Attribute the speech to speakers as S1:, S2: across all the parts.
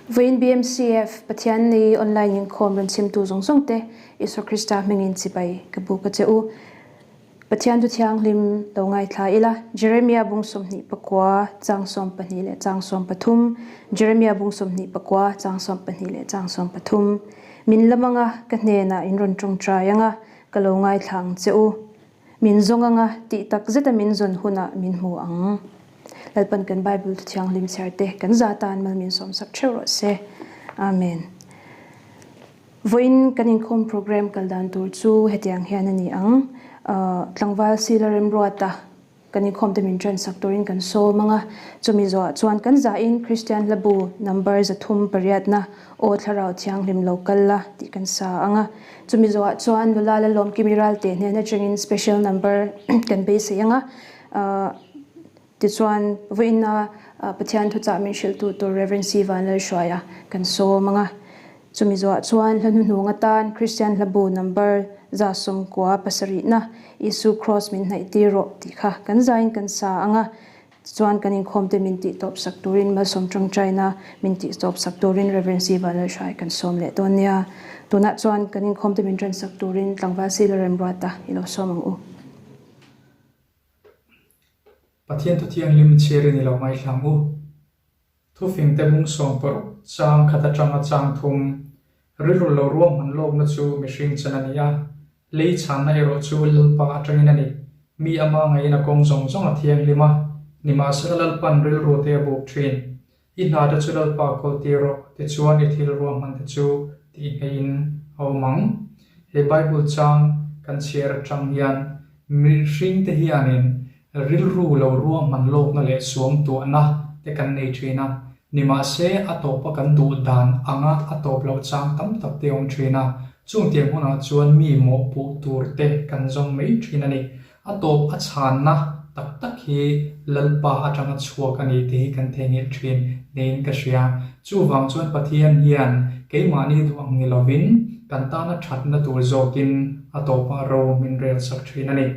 S1: Vawiin BMCF Pathianni online inkhawm rawn chhimtu zawng zawng te Isua Krista hmingin chibai ka buk a che u. Pathian thu thianghlim lo ngaithla ila, Jeremia bung 24 chang 12 leh chang 13, Jeremia bung 24 chang 12 leh chang 13, Min lam anga ka hnenah in rawn tawngtai anga ka lo ngaithla ang che u. Min zawng anga tih tak zeta min zawn hunah min hmu ang. Lalpan kan Bible thu thianghlim chhiar te kan za tan mal min sawmsak theuh rawh se. Amen. Vawiin kan inkhawm program kal dan tur chu hetiang hian a ni ang. Tlangval Sila Remruata kan inkhawm te min ṭansak turin kan sawm ang a, chumi zawhah chuan kan zahin Kristian hlabu number 308na Aw Thlarau Thianghlim lo kal la tih kan sa ang a, chumi zawhah chuan nula Lalawm Kimi Ralte hnen atangin special number kan beisei ang a, tichuan vawiina Pathian thuchah min hrilhtu tur Rev. C. Vanlalhruaia kan sawm ang a. Chumi zuah chuan hla hnuhnung atan Kristian hlabu number 97na Isu Kraws min hnaih tir rawh tih kha kan zaiin kan sa ang a, tichuan kan inkhawmte min tih tawp sak turin malsawm tawngtaina min tih tawp sak turin Rev. C. Vanlalhrai kan sawm leh dawn nia. Tunah chuan kan inkhawmte min ṭan sak turin tlangval Sila Remruata i lo sawm ang u.
S2: Pathian Thuthianghlim chhiarin i lo ngaihlang u. Thufingte bung 60 chang khat atanga chang thum, rilru lo ruahman lawkna chu mihring chan a ni a, lei chhanna erawh chu Lalpa atangin a ni. Mi ama ngaiin a kawng zawng zawng a thianghlim a, nimahsela Lalpan rilru te a buk thin. I hna te chu Lalpa kawl tir rawh, tichuan i thil ruahman te chu tih ngeiin a awm ang. He Bible chang kan chhiar atang hian mihringte hianin Rilru lo ruahman lawkna leh suangtuahna te kan nei thin a, nimahse a tawpa kan duh dan anga a tawp loh chang tam tak te awm thin a, chung tiang hunah chuan mi mawhpuh tur te kan zawng mai thin a ni. A tawp a chhanna tak tak hi Lalpa atanga chhuak a ni tih hi kan theihnghilh thin niin ka hria. Chuvang chuan Pathian hian keimahni duh ang ni lovin kan tana thatna tur zawkin a tawpah ro min rel sak thin a ni.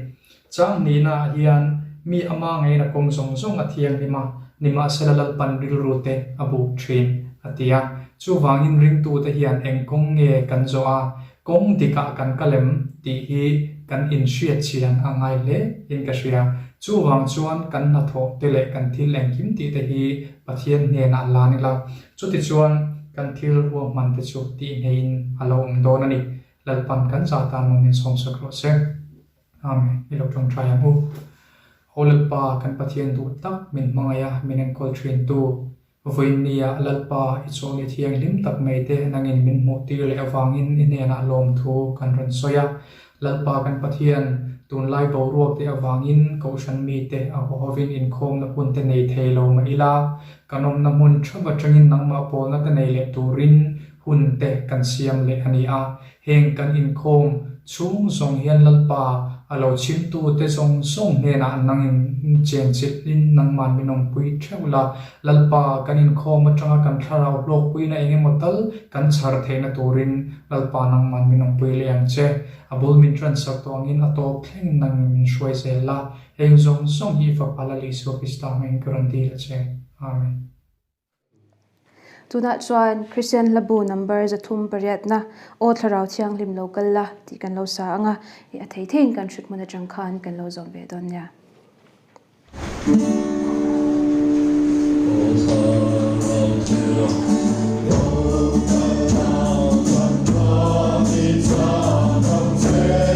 S2: Chang nihnaah hian mi ama ngeiin a kawng zawng zawng a thianghlim a, nimahsela Lalpan rilru te a buk thin, a ti a. Chuvangin ringtute hian eng kawng nge kan zawh a, kawng dikah kan kal em tih hi kan inhriat chian a ngai hle in ka hria. Chuvang chuan kan hnathawh te leh kan thil engkim tih te hi Pathian hnenah lan ila, chutichuan kan thil ruahman te chu tih ngeiin a lo awm dawn a ni. Lalpan kan zah tan maw min sawmsak rawh se. Amen. I lo tawngtai ang u. Aw Lalpa, kan Pathian duh tak min hmangaih a, min enkawl thin tu. Vawiinnia Lalpa, i chawlni thianghlim tak mai te nangin min hmuh tir leh avangin i hnenah lawmthu kan rawn sawi a. Lalpa kan Pathian, tunlai boruak te avangin Kohhran mite a huahovin inkhawmna hun te nei thei lo mah ila, kan awmna hmun theuh atangin nangmah pawlna te nei leh turin hun te kan siam leh a ni a. Heng kan inkhawm chhung zawng hian Lalpa a lo chhimtute zawng zawng hnenah nangin chenchilhin nangman min awmpui theuh la. Lalpa kan inkhawm atanga kan thlarau hlawkpuina eng emaw tal kan chhar theihna turin Lalpa nangman min awmpui leh ang che. A bul min transak tawh angin a tawp thleng nangin min hruai zel la. Heng zawng zawng hi i Fapa Lal Isua Krista hmangin ka rawn dil a che. Amen.
S1: Tunah chuan Kristian hlabu number 308na Aw Thlarau Thianghlim lo kal la tih kan lo sa ang a, a thei theiin kan hrut hmun atang khan kan lo zawm ve dawn nia.
S3: Aw Thlarau Thianghlim lo kal la, kan ram i chang ang che.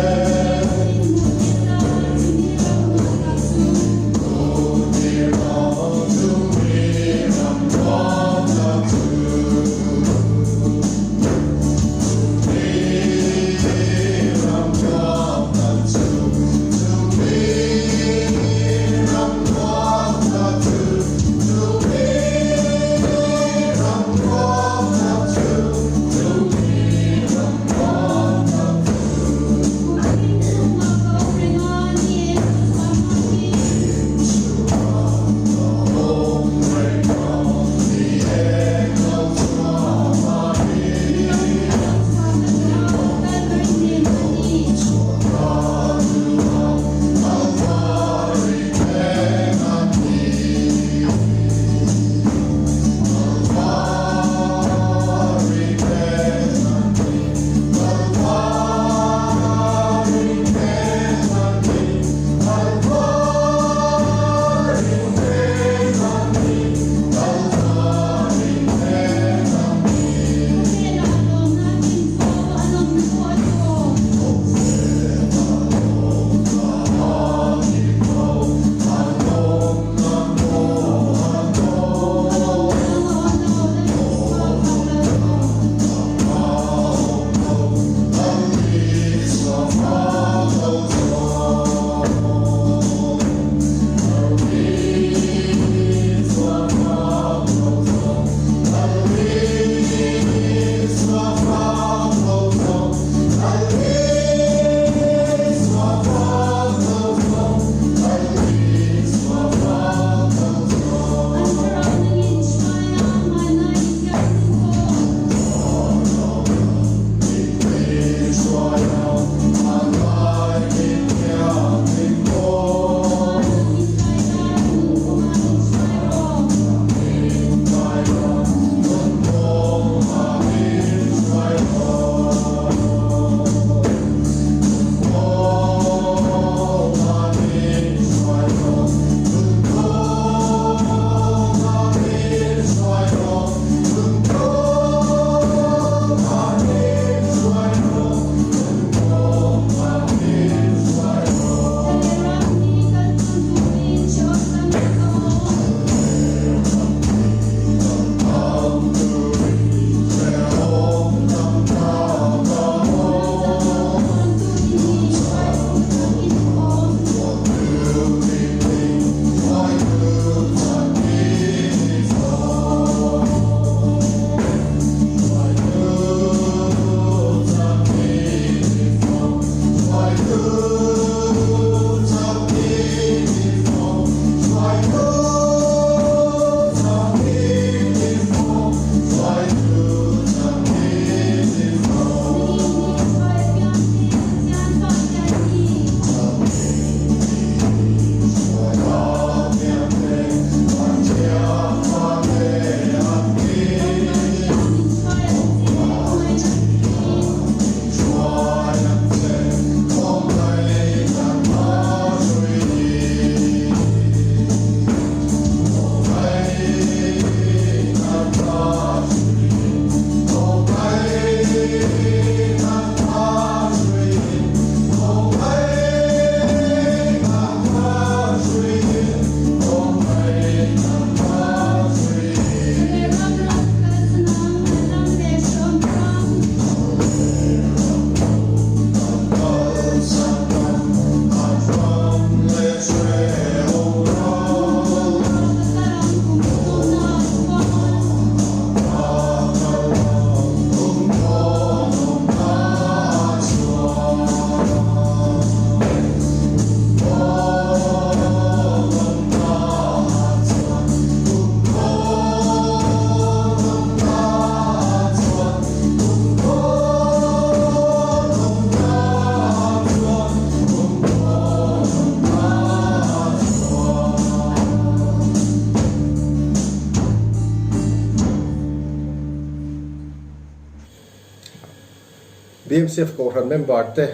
S4: BMCF Kohhran member te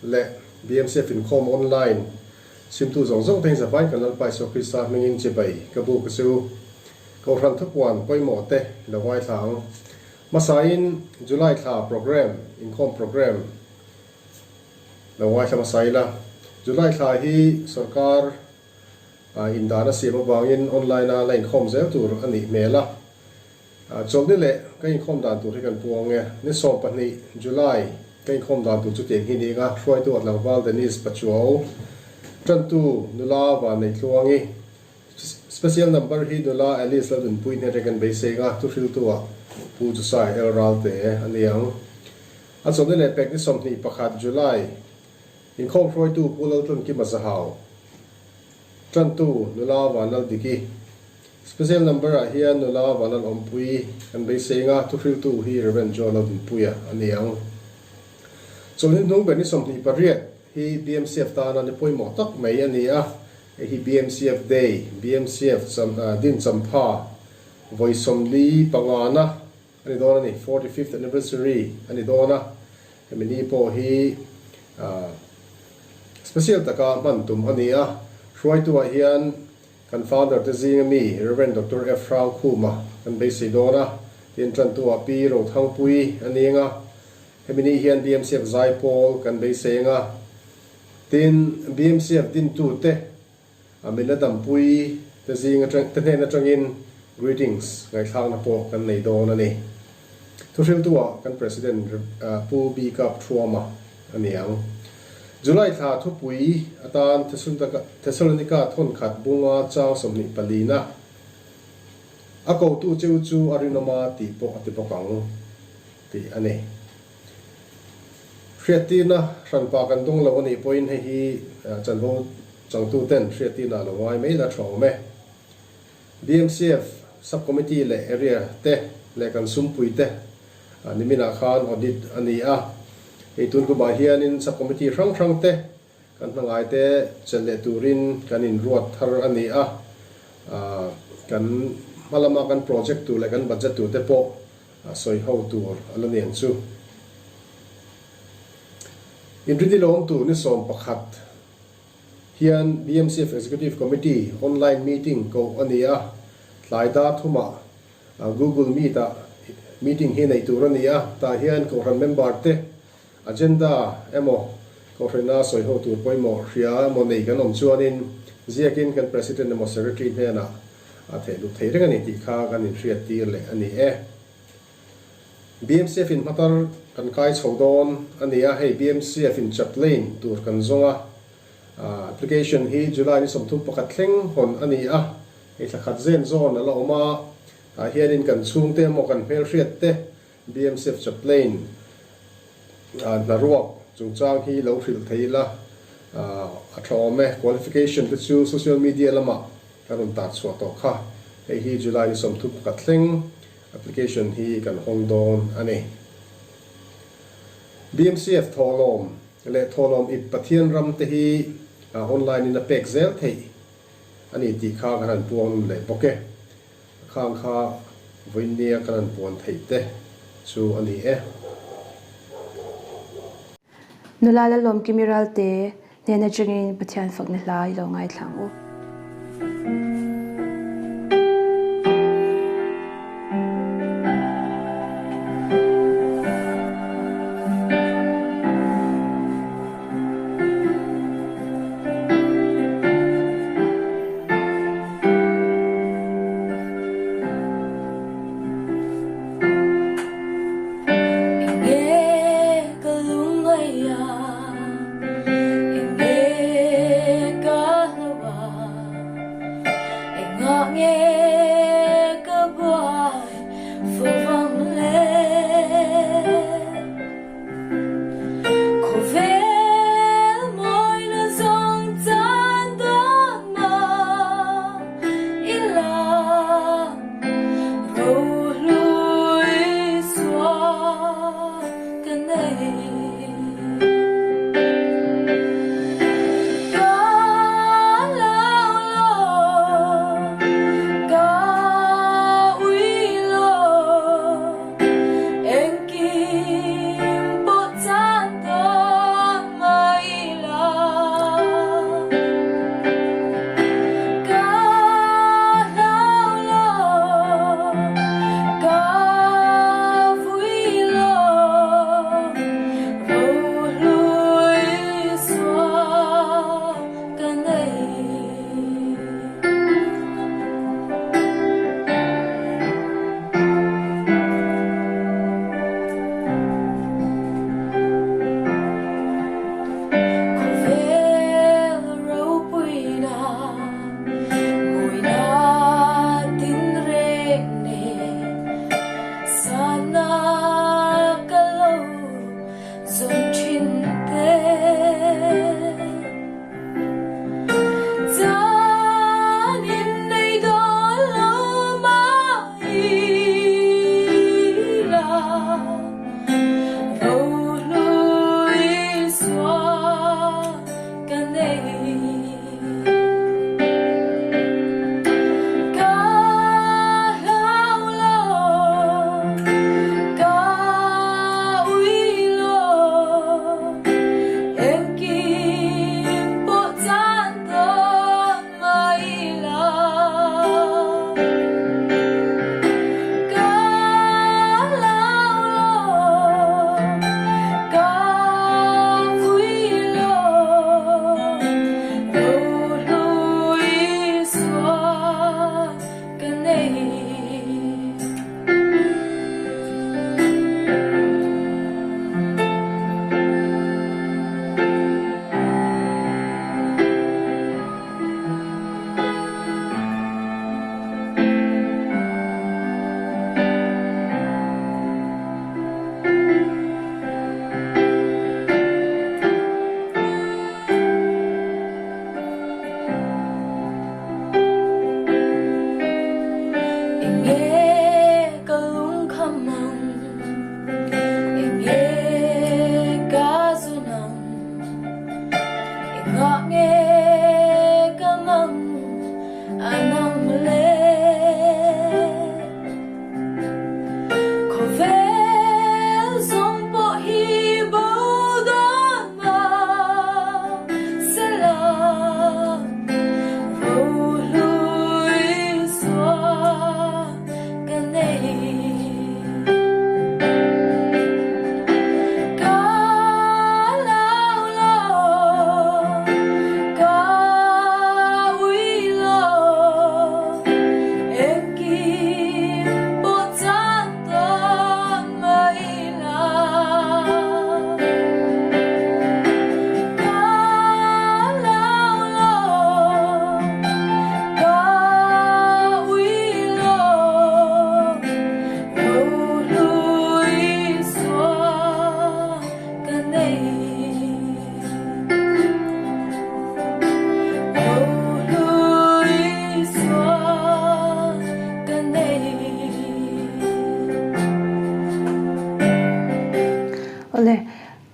S4: leh BMCF inkhawm online chhimtu zawng zawng te hi zavai kan Lalpa Isua Krista hmingin chibai ka buk a chu. Kohhran thupuan pawimawh te lo ngaithla ang. Hmasain July thla program inkhawm program lo ngaithla hmasa ila. July thla hi sorkar indan a siam avangin online a la inkhawm zel tur a nih hmel a. Chawlhni leh ka inkhawm dan tur hi kan puang e. Ni 12 July ka inkhawm dan tur chutiang hi ni anga hruaitu a tlangval Dennis Pachuau, tantu nula Vanneitluangi, Special number hi nula Alice Lalnunpui hnen reng kan beisei anga thuhriltu ah Pu Jusai El Ralte a ni ang. A chawlhni leh pek ni 21 July inkhawm hruaitu Pu Laltlunkima Zahau, tantu nula Vanlaldiki, Special number ah hian nula Vanlal Awmpui kan beisei anga thuhriltu hi Rev. John Lalnunpuia a ni ang. Chawlhni hnung ber ni 28 hi BMCF tana ni pawimawh tak mai a ni a, hei hi BMCF Day, BMCF din champha vawi 45na a ni dawn a ni, 45th anniversary a ni dawn a, hemi ni pawh hi special taka hman tum a ni a, hruaituah hian Kan founder te zing ami Rev. Doctor F. Hrangkhuma kan beisei dawn a, tin tantu-ah Pi Rothangpui a ning a, hemi ni hian BMCF Zaipawl kan beisei ang a, tin BMCF dintu te Amina Dampui te zing atang te hnen atangin greetings ngaihthlakna pawh kan nei dawn a ni. Thuhriltu-ah kan President Pu B. Kap Thuama a ni ang. July thla thupui atan Thessalonika thawnkhat bunga chang 24 na a kotu cheu chu a rinawm a tih pawh a ti bawk ang tih a ni. Hriattirna hranpa kan dawng lo a nih pawhin hei hi chanvo changtuten hriattirna a lo ngai mai la tha awm e. BMCF Sub-Committee leh Area te leh kan sumpui te niminah khan audit a ni a. Hei tun kumah hianin Sub-Committee hrang hrang te kan hmangai te chelh leh turin kan inruat thar a ni a. Kan hma lama kan project tur leh kan budget tur te pawh sawi ho tur a la ni ang chu. Inrinni lawm tur ni 11 hian BMCF Executive Committee online meeting koh a ni a, tlai dar thumah Google Meet-ah meeting hi neih tur a ni a, tah hian Kohhran member te agenda emaw Kohhrana sawi ho tur pawimawh hria emaw nei kan awm chuanin ziakin kan President emaw Secretary hnenah a theih luh thei reng a ni tih kha kan inhriat tir leh a ni e. BMCF in hmatar kan kai chho dawn a ni a, hei BMCF in chaplain tur kan zawng a, application hi July ni 31 thleng hawn a ni a, hei thla khat zen zawn a la awm a, tah hianin kan chhungte emaw kan hmelhriat te BMCF chaplain hna ruak chungchang hi lo hrilh thei ila a tha awm e, qualification te chu social media lamah kan rawn tar chhuah tawh kha, hei hi July ni 31 thleng Application hi kan hawng dawn a ni. BMCF thawhlawm leh thawhlawm ip Pathian ram te hi online in a pek zel theih a ni tih kha kan han puang leh bawk e. A khang kha vawiinnia kan han puan theih te chu a ni e.
S1: Nula Lalawmkimi Ralte hnen atangin Pathian fakna hla i lo ngaithla ang u.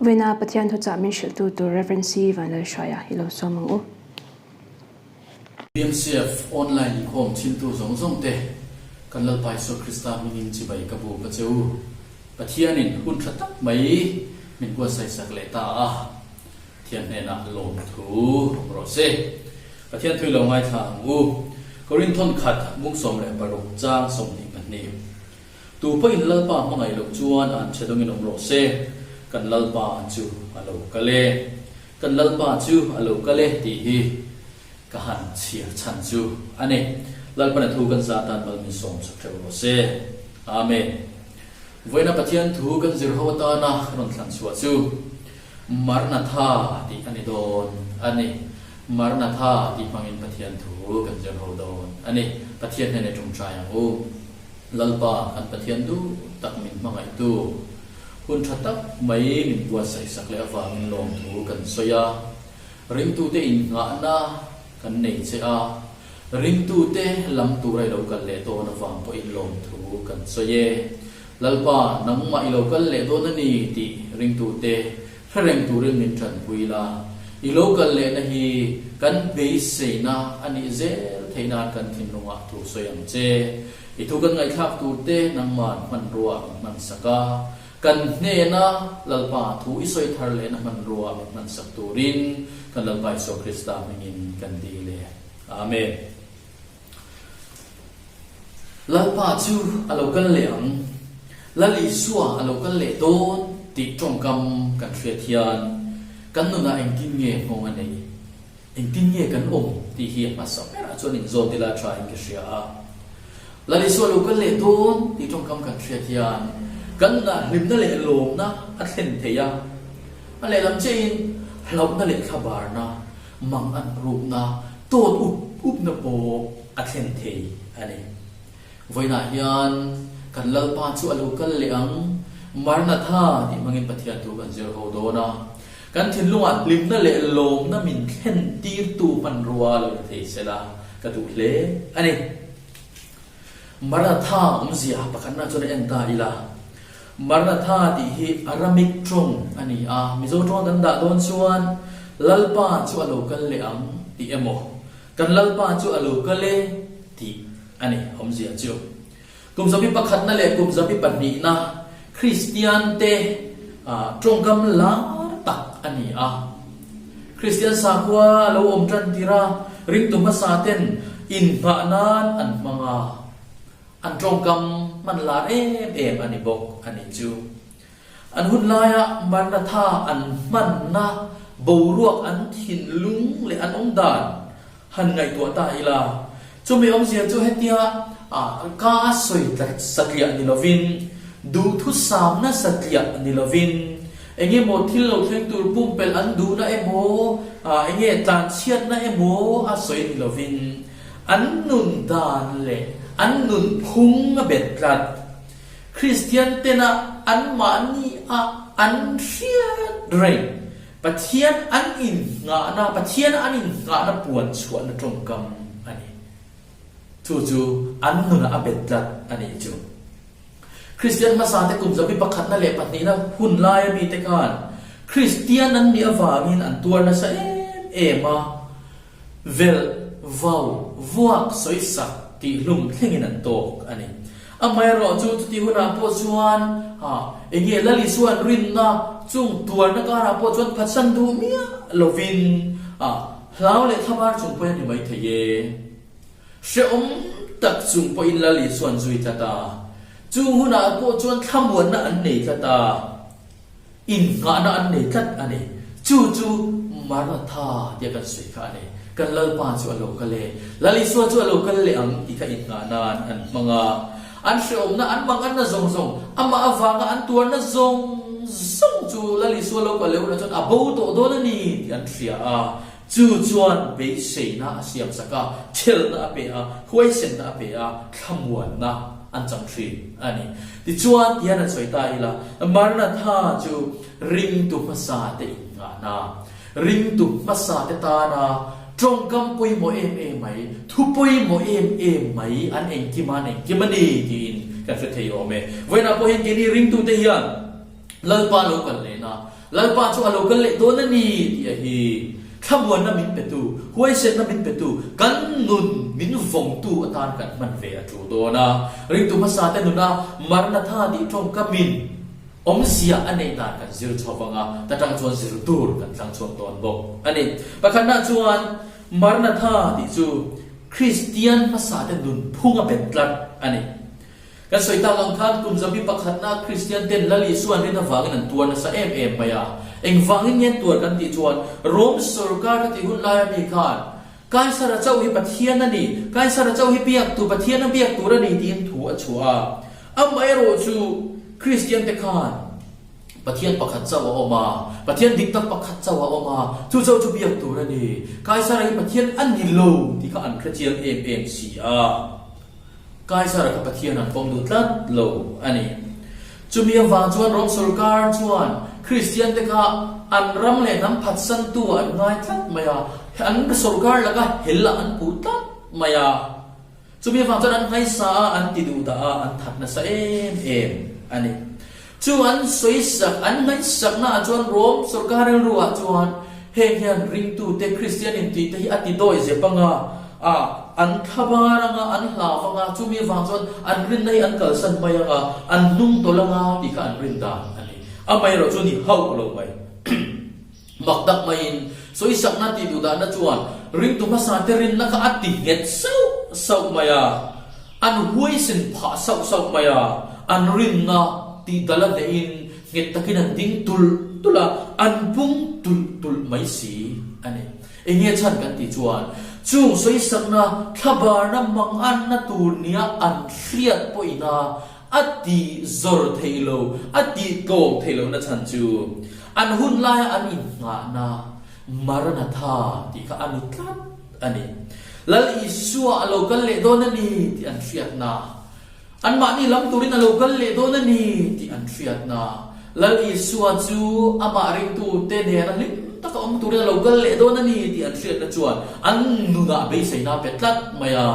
S1: Vawiina Pathian thuchah min hrilhtu tur Rev. C. Vanlalhruaia i lo sawm ang u.
S5: BMCF online inkhawm chhimtu zawng zawng te, kan Lalpa Isua Krista hmingin chibai ka bu ka che u. Pathianin hun tha tak mai min buatsaihsak leh ta a, Pathian hnenah lawmthu awm rawh se. Pathian thui lo ngaithla ang u. Korinthon khat bung 16 chang 22. Tu pawhin Lalpa hmangaih loh chuan an chhe dawngin awm rawh se, kan Lalpa chu a lo kal e. Kan Lalpa chu a lo kal e tih hi ka han chhiar chhan chu a ni. Lalpana thu kan za tan mal min sawm sak theuh rawh se. Amen. Vawiina Pathian thu kan zir ho atana ka rawn thlan chhuah chu Maranatha tih a ni dawn a ni. Maranatha tih hmangin Pathian thu kan zir ho dawn a ni. Pathian hnenah i ṭawngṭai ang u. Lalpa kan Pathian duh tak min hmangaihtu, hun tha tak mai min buatsaihsak leh avangin lawmthu kan sawi a. Ringtute innghahna kan nei che a, ringtute lam tura i lo kal leh dawn avang pawhin lawmthu kan sawi e. Lalpa, nangmah i lo kal leh dawn a ni tih ringtute hre reng turin min tanpui la. I lo kal lehna hi kan beiseina a nih zel theih nan kan thinlungah thu sawi ang che. I thu kan ngaihthlak tur te nangman hmanrua min hmansak a, kan hnena Lalpa thu i sawi thar lehna hmanrua min hmansak turin kan Lalpa Isua Krista hmingin kan dil e. Amen. Lalpa chu a lo kal leh ang, Lal Isua a lo kal leh dawn tih tawngkam kan hriat hian kan nunah engtin nge nghawng a neih? Engtin nge kan awm tih hi a hmasa berah chuan inzawt ila tha in ka hria a. Lal Isua lo kal leh dawn tih tawngkam kan hriat hian kan nunah hlimna leh lawmna a thlen thei a, a lehlam chiahin hlauhna leh thlabarna, mang an rukna, tawt up upna pawh a thlen thei a ni. Vawiinah hian kan Lalpa chu a lo kal leh ang, Maranatha tih hmangin Pathian thu kan zir ho dawn a. Kan thinlungah hlimna leh lawmna min thlen tirtu hmanrua lo ni thei sela ka duh hle a ni. Maranatha awmzia pakhatna chuan a en ta ila. Maranatha tih hi Aramic tawng a ni a, Mizo tawnga kan dah dawn chuan Lalpa chu a lo kal leh ang tih emaw, Kan Lalpa chu a lo kal e tih a ni awmzia chu. Kum zabi pakhatna leh kum zabi pahnihna Kristiante tawngkam lar tak a ni a. Kristian sakhua a lo awm tan tir a, ringtu hmasa ten innghah nan an hmang a, an tawngkam hman lar em em a ni bawk a nih chu. An hun laia Maranatha an hmanna boruak an thinlung leh an awm dan Han ngaihtuah ta ila, chumi awmzia chu hetia ka a sawi tlat satliah ni lovin, duhthusamna satliah ni lovin, eng emaw thil lo thleng tur pumpelh an duhna emaw, eng nge tlanchhiatna emaw a sawi ni lovin, an nun dan leh an nunphung a bet tlat. Kristian tena anmahni a an hriat reng. Pathian an innghahna, Pathian an innghahna puan chhuahna tawngkam a ni. Chu chu an nunah a bet tlat a nih chu. Kristian hmasa te kum zabi pakhatna leh pahnihna hun laia mite khan Kristian an nih avangin an tuar nasa em em a. Velh, vau, vuak, sawisak tih hlum thlengin an tawk a ni. Amaherawh chu chuti hunah pawh chuan ha eng nge Lal Isua an rinna chung tuarna karah pawh chuan phatsan duh miah lovin a hlau leh thlabar chung pawhin a ni mai thei e. Hrehawm tak chung pawhin Lal Isua an zui tlat a, chung hunah pawh chuan thlamuanna an nei tlat a. Innghahna an nei tlat a ni. Chu chu Maranatha tia kan sawi kha a ni. Kan Lalpa chu a lo kal e. Lal Isua chu a lo kal leh ang tih kha innghah nan an hmang a. An hrehawmna, an manganna zawng zawng, amah avanga an tuarna zawng zawng chu Lal Isua lo kal leh hunah chuan a bo tawh dawn a ni tih an hria a. Chu chuan beiseina a siamsak a, chhelna a pe a, huaisenna a pe a, thlamuanna an chang thin a ni. Tichuan, tihian an sawi ta ila, Maranatha chu ringtu hmasa te innghahna, ringtu hmasa te tana tawngkam pawimawh em em mai, thu pawimawh em em mai an engkim a, an engkim a ni tiin kan hre thei awm e. Vawiinah pawh hian keini ringtute hian Lalpa lo kal lehna. Lalpa chu a lo kal leh dawn a ni tih a hi thlamuanna min petu, huaisenna min petu, kan nun min vawngtu atan kan hman ve a tul dawn a. Ringtu hmasate nuna Maranatha tih tawngkamin awmzia a neih dan kan zir chho vang a, ta tang chuan zir tur kan tlang chhuak dawn bawk a ni. Pakhatna chuan Maranatha tih chu Kristian hmasate nunphung a bet tlat a ni. Kan sawi tak ang khan kum zabi pakhatna Kristian ten Lal Isua an rin avangin an tuar nasa em em mai a. Engvangin nge an tuar kan tih chuan Rom sorkar ka tih hun laia mi khan Kaisara chauh hi Pathian a ni, Kaisara chauh hi biak tur, Pathian a biak tur a ni tiin thu a chhuah a. Amaherawh chu Kristian te khan Pathian pakhat chauh a awm a, Pathian dik tak pakhat chauh a awm a, chu chauh chu biak tur a ni. Kaisara hi Pathian a ni lo tih kha an hrechiang em em si a. Kaisara kha Pathian an pawm duh tlat lo a ni. Chumi avang chuan Rom sorkar chuan Kristian te kha an ram leh hnam phatsantu ah an ngai tlat mai a, an sorkar laka hel ah an puh tlat mai a. Chumi avang chuan an nghaisa a, an ti duh dah a, an that nasa em em a ni. Chu an sawisak, an ngaihsakna ah chuan Rom sorkar rilru ah chuan heng hian ringtute Kristian intih te hi a ti dawi zep anga, a an thlabar anga, an hlav anga, chumi avang chuan an rinna hi an kalsan mai anga, an hnung tawlh anga tih kha an rin dan a ni. Amaherawh chu ni hauh lo mai. Mak tak maiin sawisakna tih duh dahna chuan ringtu hmasate rinna kha a ti nghet sauh sauh mai a, an huaisen phah sauh sauh mai a, an rinna tih dal a hnehin nghet takin an ding tulh tulh a, an pung tulh tulh mai si a ni. Enge chhan kan tih chuan chung sawisakna thlabarna manganna tur nia an hriat pawhina A tih zawr theih lo, a tih tlawm theih lohna chhan chu an hun laia an innghahna Maranatha tih kha a ni tlat a ni. Lal Isua a lo kal leh dawn a ni tih an hriatna, anmahni lam turin a lo kal leh dawn a ni tih an hriatna, Lal Isua chu amah ringtute nena hlim taka awm turin a lo kal leh dawn a ni tih an hriatna chuan an nunah beiseina a pe tlat mai a.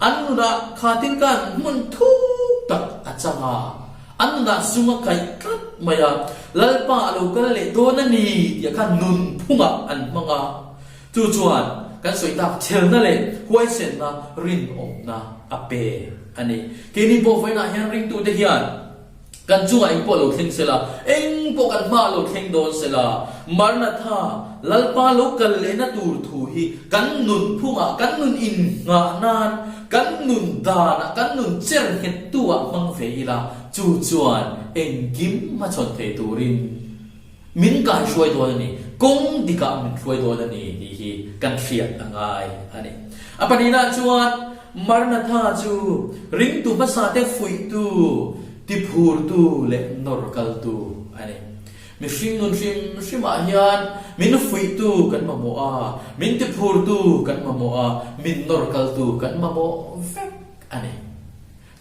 S5: An nunah kha tin khan hmun thuk tak a chang a, an nunah sum a kaih tlat mai a, Lalpa a lo kal leh dawn a ni tih khan nun phungah an hmang a. Chu chuan kan sawi tak chhelna leh huaisenna rinawmna a pe a ni. Keini pawh vawiinah hian ringtute hian, Kan chungah eng pawh lo thleng sela, eng pawh kan hmaah lo thleng dawn sela, Maranatha, Lalpa lo kal lehna tur thu hi kan nun phungah, kan nun innghah nan, kan nun danah, kan nun cher nghettu ah hmang ve ila, chu chuan engkim hmachhawn thei turin Min kaihruai dawn a ni, kawng dikah min hruai dawn a ni tih hi kan hriat a ngai a ni. A pahnihna chuan Maranatha chu ringtu hmasate fuihtu, tiphurtu leh nawr kaltu a ni. Mihring nun hrim hrimah hian min fuihtu kan mamawh a, min tiphurtu kan mamawh a, min nawr kaltu kan mamawh vek a ni.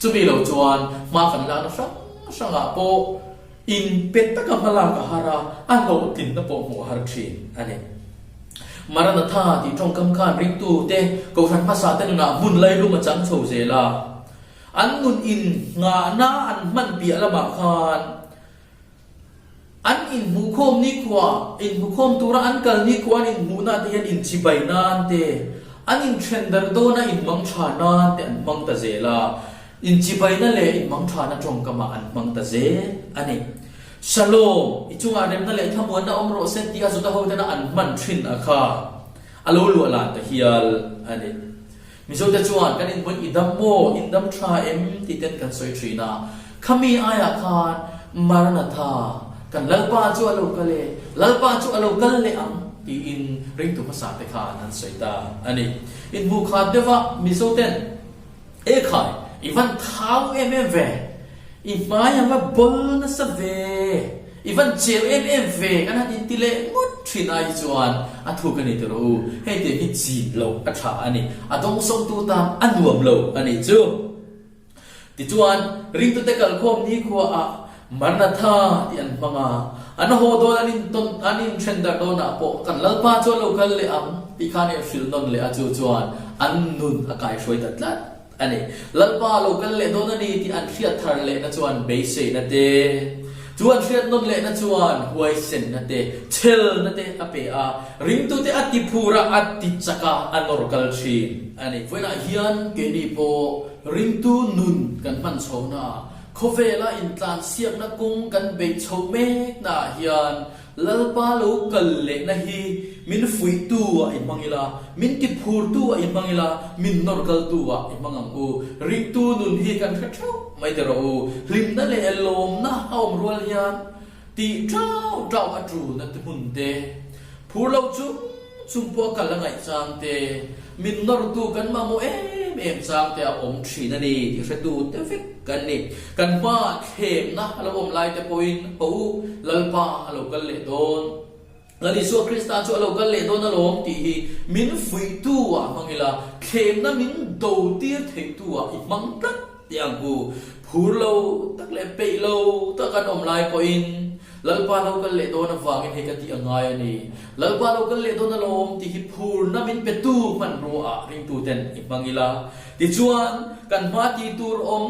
S5: Chumi lo chuan hma kan lakna hrang hrangah pawh inpe taka hmalak a har a, a hlawhtlinna pawh hmuh a har thin a ni. Maranatha tih tawngkam khan ringtute Kohhran hmasate nunah hmun lailum a chang chho zel a, an nun innghahna an hman piah lamah khan, An inhmuhkhawm nikhua, inhmukhawm tura an kal nikhua an inhmuhna te hian inchibai nan te, an inthen darh dawna inmang tha nan te an hmang ta zel a, inchibaina leh inmang thana tawngkamah an hmang ta zel a ni. Shalom, i chungah remna leh thlamuanna awm rawh se tih a Juda hotena an hman thin a kha a lo luah lan ta hial a ni. Mizote chuan kan inhmun i dam maw, in dam tha em tih ten kan sawi thin a. Khami aiah khan Maranatha, kan Lalpa chu a lo kal e, Lalpa chu a lo kal leh ang tiin ringtu hmasa te khan an sawi ta a ni. Inhmuh khat deuh a Mizoten, E khai, i van thau em em ve, i hmai a va bawl nasa ve. I van cheu em em ve kan han inti leh ngawt thin ai hi chuan a thuk a ni tawh rawh u, hei tiang hi chin loh a tha a ni, a dawngsawngtu tan a nuam lo a nih chu. Tichuan, ringtute kalkhawm nikhua ah Maranatha tih an hmang a, an haw dawn an intawn an inthen darh dawnah pawh kan Lalpa chu a lo kal leh ang tih khan in hrilh nawn leh a chu chuan an nun a kaihruai ta tlat. A ni. Lalpa lo kal leh dawn a ni tih an hriat thar lehna chuan beiseina te. Chu an hriat nawn lehna chuan huaisenna te, chhelna te a pe a, ringtute a tiphur a, a tichak a, a nawr kal thin a ni. Vawiinah hian keini pawh ringtu nun kan hman chhohnaah, khawvela intlansiakna kawng kan beih chhoh meknaah hian Lalpa lo kal lehna hi min fuihtu ah i hmang ila, min tiphurtu ah i hmang ila, min nawr kaltu ah i hmang ang u. Ringtu nun hi kan hre theuh mai ti rawh u. Hlimna leh lawmna a awm rual hian tih tau tau a tulna te hmun te, phur lo chung chung pawh a kal a ngaih chang te, min nawrtu kan mamawh em em chang te a awm thin a ni tih hretu te vek kan ni. Kan hmaah thlemna a lo awm lai te pawhin haw u, Lalpa a lo kal leh dawn. Lal Isua Krista chu a lo kal leh dawn alawm tih hi min fuihtu ah hmang ila, thlemna min do tir theihtu ah i hmang tlat teh ang u. Phur lo tak leh peih lo tak kan awm lai pawhin Lalpa lo kal leh dawn avangin hei ka tih a ngai a ni. Lalpa lo kal leh dawn alawm tih hi phurna min petu hmanrua ah ringtuten i hmang ila. Tichuan, kan hma tih tur awm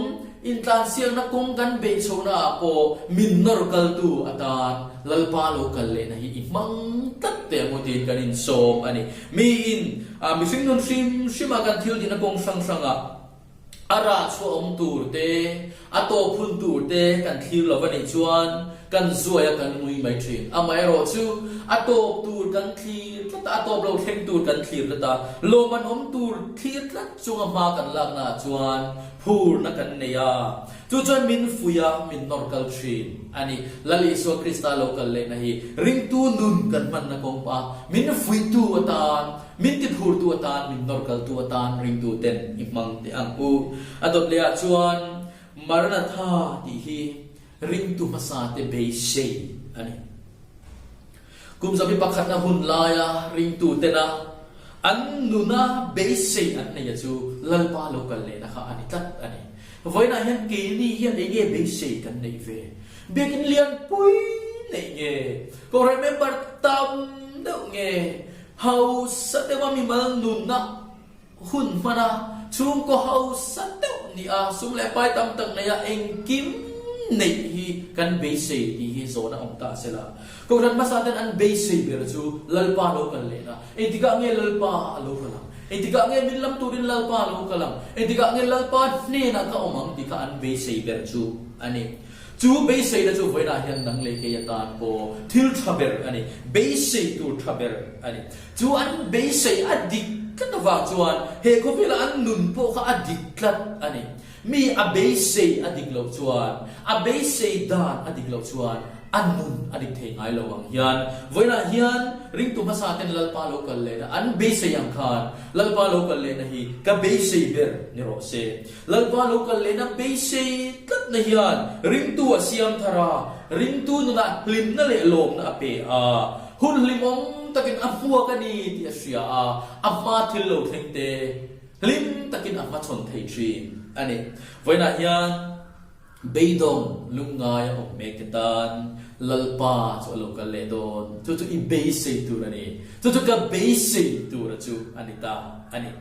S5: intlansiakna kawng kan beih chhohna ah pawh min nawr kaltu atan Lalpa lo kal lehna hi i hmang tlat teh ang u tiin kan insawm a ni. Miin mihring nun hrim hrima kan thil tihna kawng hrang hrangah, A rah chhuah awm tur te, a tawp hun tur te kan thlir lo va nih chuan kan zuai a kan ngui mai thin. Amaherawh chu a tawp tur kan thlir tlat a, a tawp lo thleng tur kan thlir tlat a, lawmman awm tur thlir tlat chunga hma kan lakna ah chuan phurna kan nei a, chu chuan min fuih a, min nawr kal thin a ni. Lal Isua Krista lo kal lehna hi ringtu nun kan hmanna kawngpa min fuihtu atan, Min tiphurtu atan, min nawrkaltu atan ringtuten i hmang teh ang u. A dawt leh ah chuan Maranatha tih hi ringtu hmasa te beisei a ni. Kum zabi pakhatna hun laia ringtutena an nuna beisei an neia chu Lalpa lo kal lehna kha a ni tlat a ni. Vawiinah hian keini hian eng nge beisei kan neih ve? Biakinn lianpui neih nge? Kohhran member tam deuh nge? Hausa deuha mimal nunna hun hmana chhungkaw hausa deuh nih a, sum leh pai tam tak neia engkim neih hi kan beisei tih hi zawhna awm ta a sela. Kohhran hmasa ten an beisei ber chu Lalpa lo kal lehna. Engtikah nge Lalpa a lo kal ang? Engtikah nge min lam turin Lalpa a lo kal ang? Engtikah nge Lalpa hnenah ka awm ang tih kha an beisei ber chu a ni. Chu beiseina chu vawiinah hian nang leh kei atan pawh thil tha ber a ni, beisei tur tha ber a ni. Chu an beisei a dik tlat avang chuan he khawvela an nun pawh kha a dik tlat a ni. Mi a beisei a dik loh chuan, a beisei dan a dik loh chuan a nun a dik thei ngai lo ang hian vawiinah hian ringtu hmasa ten Lalpa lo kal lehna an beisei ang khan Lalpa lo kal lehna hi ka beisei ber ni rawh se. Lalpa lo kal lehna beisei tlatna hian ringtu a siam thar a, ringtu nunah hlimna leh lawmna a pe a, hun hlimawm takin a hmuak a ni tih a hria a, a hma thil lo thleng te hlim takin a hmachhawn thei thin a ni. Vawiinah hian beidawng lungngai a awm mek te tan Lalpa chu a lo kal leh dawn, chu chu i beisei tur a ni, chu chu ka beisei tur a chu a ni ta a ni.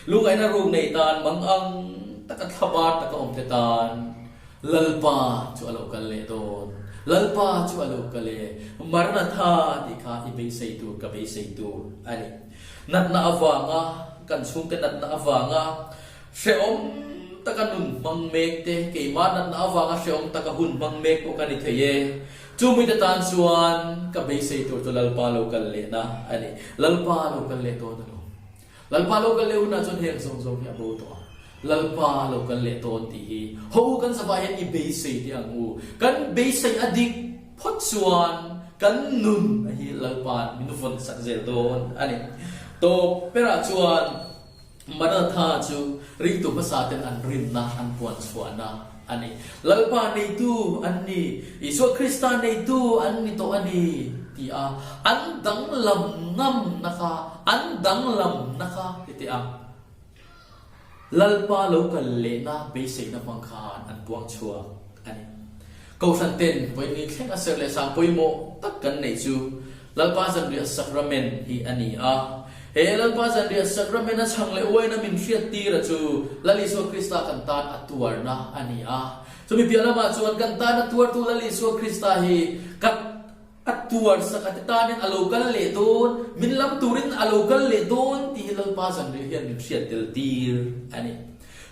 S5: Lungaihna ruk nei tan mang ang taka thlabar taka awmte tan Lalpa chu a lo kal leh dawn. Lalpa chu a lo kal e, Maranatha tih kha i beisei tur, ka beisei tur a ni. Natna avanga, kan chhungte natna avanga hrehawm taka nun hmang mek te, keimah natna avanga hrehawm taka hun hmang mek pawh ka ni thei e. Chu mite tan chuan ka beisei tur chu Lalpa lo kal lehna a ni. Lalpa lo kal leh dawn alawm. Lalpa lo kal leh hunah chuan heng zawng zawng hi a bo tawh a, Lalpa lo kal leh dawn tih hi haw u kan zavah hian i beisei teh ang u. Kan beisei a dik phawt chuan kan nun a hi Lalpa'n min vawn sak zel dawn a ni. Tawp berah chuan Maranatha chu ringtu hmasa ten an rinna an puan chhuahna a ni. Lalpa neitu an ni, Isua Krista neitu an ni tawh a ni ti a an danglam ngamna kha, an danglamna kha ti teh a. Lalpa lo kal lehna beiseina hmang khan an puang chhuak a ni. Kohhran ten vawiin ni thleng a serh leh sang pawimawh tak kan neih chu Lalpa zanriah sacrament hi a ni a. He Lalpa Zanriah Sacrament a chhang leh uaina min hriattira chu Lal Isua Krista kan tan a tuarna a ni a. Chumi piah lamah chuan kan tan a tuartu Lal Isua Krista hi ka a tuar sak a ti tanin a lo kal leh dawn, min lam turin a lo kal leh dawn tih hi Lalpa Zanriah hian min hriat tel tir a ni.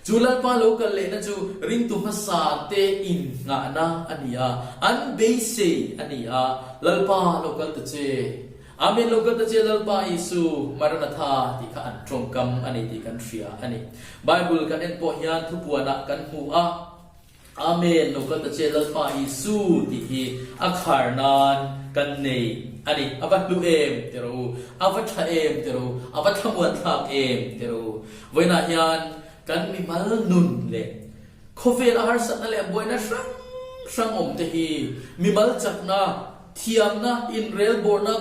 S5: Chu Lalpa lo kal lehna chu ringtu hmasa te innghahna a ni a, an beisei a ni a, Lalpa lo kal ta che. Amen lo kal ta che Lalpa Isu Maranatha tih kha an tawngkam a ni tih kan hria a ni. Bible kan en pawh hian thupuanah kan hmu a, Amen lo kal ta che Lalpa Isu tih hi a khar nan kan nei a ni. A va hlu em ti rawh u, a va tha em ti rawh u, a va thlamuan thlak em ti rawh u. Vawiinah hian kan mimal nun leh Khawvel a harsatna leh buaina hrang hrang awm te hi mimal chakna, thiamna, inrelbawlna,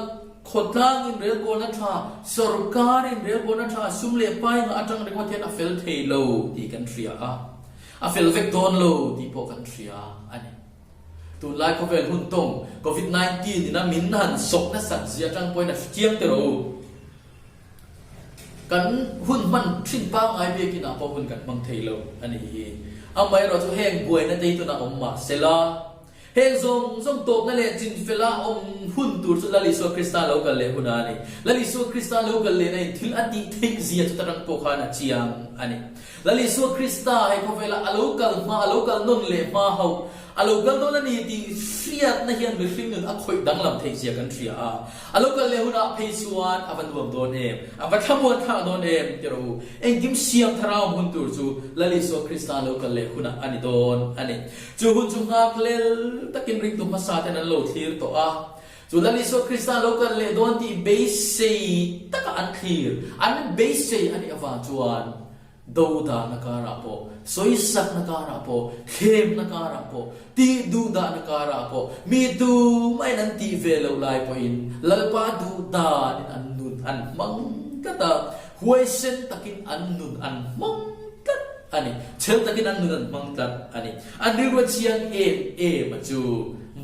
S5: khawtlang inrelbawlna tha, sorkar inrelbawlna tha, sum leh pai ngah atang ringawt hian a fel thei lo tih kan hria a, a fel vek dawn lo tih pawh kan hria a ni. Tunlai khawvel hun tawng Covid 19 ina min han sawk nasat zia atang pawhin a hrechiang teh rawh u. Kan hun hman thin pangngai biakin ah pawh hun kan hmang thei lo a nih hi. Amaherawh chu heng buaina te hi tunah awm mah se la, heng zawng zawng tawpna leh chinfela awm hun tur chu Lal Isua Krista lo kal leh hunah a ni. Lal Isua Krista lo kal lehna in thil a tih theih zia chu tarang pawh khan a chiang a ni. Lal Isua Krista hei khawvela a lo kal hma, a lo kal nawn leh hma hauh A lo kal dawn a ni tih hriatna hian mihring nun a khawih danglam theih zia kan hria a. A lo kal leh hunah phei chuan a va nuam dawn em, a va thlamuan thlak dawn em ti rawh u. Engkim siam thar a awm hun tur chu Lal Isua Krista lo kal leh hunah a ni dawn a ni. Chu hun chu nghakhlel takin ringtu hmasa ten an lo thlir tawh a. Chu Lal Isua Krista lo kal leh dawn tih beisei taka an thlir, an beisei a nih avang chuan, Dodahna karah pawh, sawisakna karah pawh, thlemna karah pawh, tih duhdahna karah pawh, mi tumah in an tih ve loh lai pawhin Lalpa duhdanin an nun an hmang tlat a, huaisen takin an nun an hmang tlat a ni. Chhel takin an nun an hmang tlat a ni. An rilru a chiang em em a chu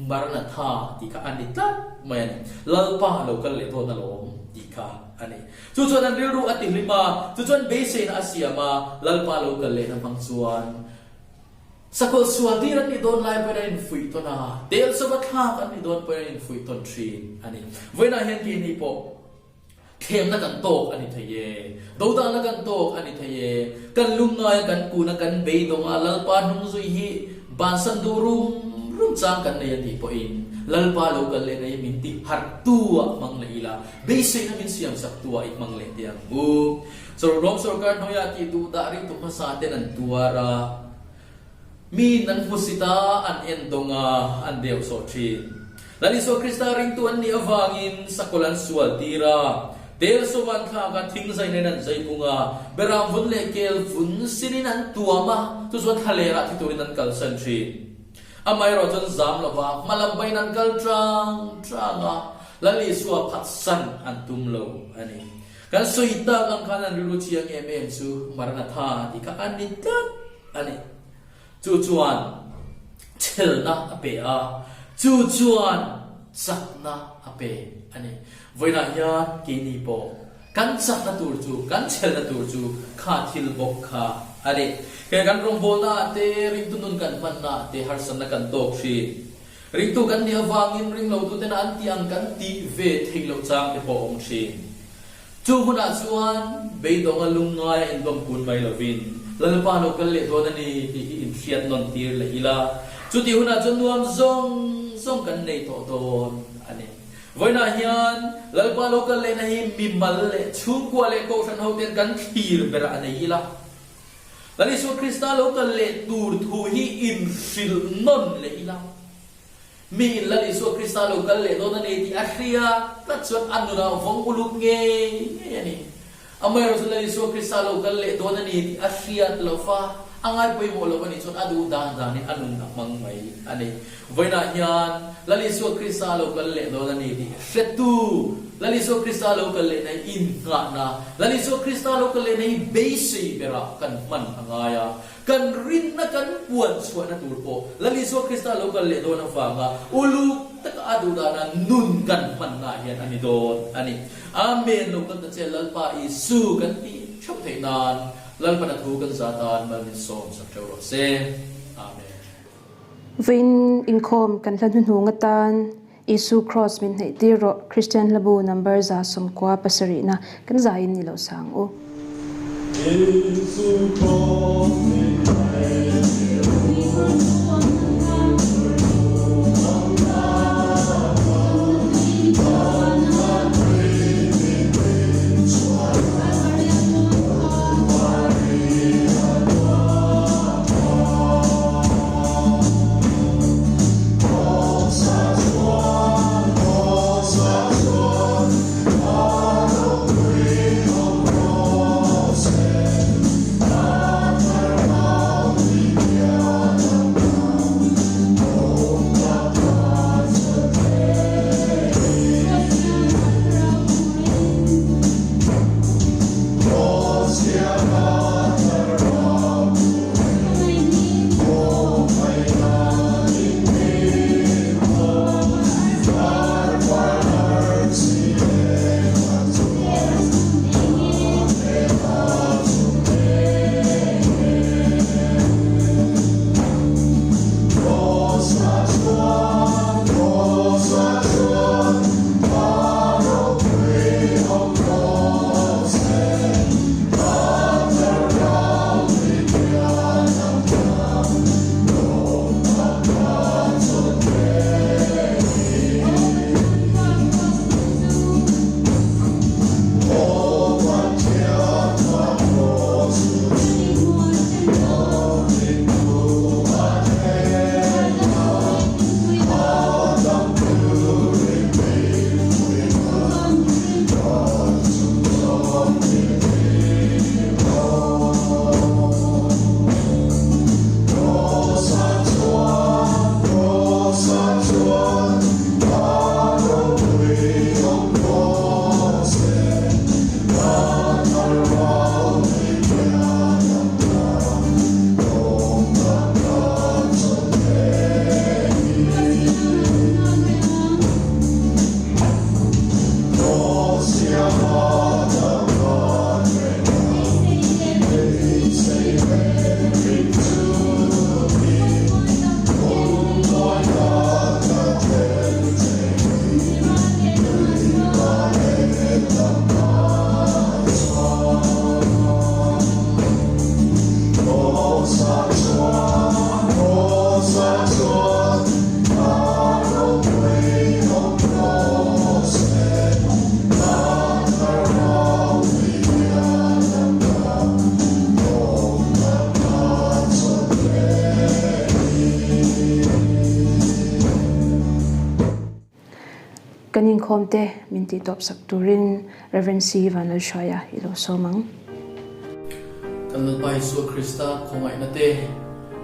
S5: Maranatha tih kha a ni tlat mai a ni. Lalpa lo kal leh dawn alawm tih kha a ni. Chu chuan an rilru a tihlim a, chu chuan beiseina a siam a, Lalpa lo kal lehna hmang chuan sakawlh sual tir an nih dawn lai pawhin an infuih tawn a, tel sava thlak an nih dawn pawhin an infuih tawn thin a ni. Vawiinah hian keini pawh thlemna kan tawk a ni thei e, dodalna kan tawk a ni thei e, kan lungngai a, kan kun a, kan beidawng a, Lalpa hnungzui hi bansan duh rum rum chang kan nei a nih pawhin Lalpa lo kal lehna hi min ti harh tu ah hmang leh ila, Beiseina min siam sak tu ah i hmang leh teh ang u. Rom sorkar hnuaiah tih duh dah ringtu hmasa ten an tuar a, miin an hmusit a, an en dawng a, an deuh sawh thin. Lal Isua Krista ringtu an nih avangin sakawlh an sual tir a, tel sawva an thlak a, thing zai nen an zai bung a, beram vun leh kel vun sinin an tuam a, chu chuan thlalerah thi turin an kalsan thin. Amaherawh chuan zam lova hmalam pahin an kal tang tang a, Lal Isua phatsan an tum lo a ni. Kan sawi tak ang khan an rilru chiang em em chu Maranatha tih kha a ni tlat a ni. Chu chuan chhelna a pe a, chu chuan chakna a pe a ni. Vawiinah hian keini pawh Kan chakna tur chu, kan chhelna tur chu kha thil bawk kha a ni. He kan rawngbawlna ah te, ringtu nun kan hmanna ah te harsatna kan tawk thin. Ringtu kan nih avangin ringlotuten an tih ang kan tih ve theih loh chang te pawh a awm thin. Chu hunah chuan beidawnga lungngaia indawmkun mai lovin Lalpa lo kal leh dawn a ni tih hi inhriat nawn tir leh ila, chutih hunah chuan nuam zawng zawng kan nei tawh dawn a ni. Vawiinah hian Lalpa lo kal lehna hi mimal leh chhungkua leh kohhran hoten kan thlir berah a nei ila. Lal Isua Krista lo kal leh tur thu hi inhrilh nawn leh ila. Miin Lal Isua Krista lo kal leh dawn a ni tih a hria tlat chuan a nunah vawng uluk ngei ngei a ni. Amaherawhchu Lal Isua Krista lo kal leh dawn a ni tih a hriat lo va. A ngai pawimawh lo a nih chuan a duh dan danin a nun a hmang mai a ni. Vawiinah hian Lal Isua Krista a lo kal leh dawn a ni tih hretu, Lal Isua Krista a lo kal lehna hi innghahna, Lal Isua Krista a lo kal lehna hi beisei berah kan hman a ngai a. Kan rinna kan puan chhuahna tur pawh Lal Isua Krista a lo kal leh dawn avanga uluk taka a duh dana nun kan hmannaah hian a ni dawn a ni. Amen! Lo kal ta che Lalpa Isu kan tih theuh theih nan Lalpana thu kan za tan mal min sawm sak theuh rawh se. Amen.
S1: Vawiin inkhawm kan hla hnuhnung atan Isu Kraws min hnaih tir rawh Kristian hlabu number 97 kan zaiin ni lo sang u.
S3: Isu Kraws min hnaih tir rawh.
S1: Kan inkhawm te min tih tawp sak turin Rev. C. Vanlalhruaia i lo sawm ang.
S5: Kan Lalpa Isua Krista khawngaihna te,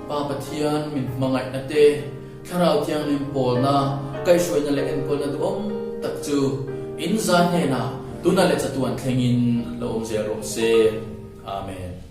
S5: Pa Pathian min hmangaihna te, Thlarau Thianghlim pawlna, kaihhruaina leh enkawlna duhawm tak chu in zai hnenah tunah leh chatuan thlengin lo awm zel rawh se. Amen.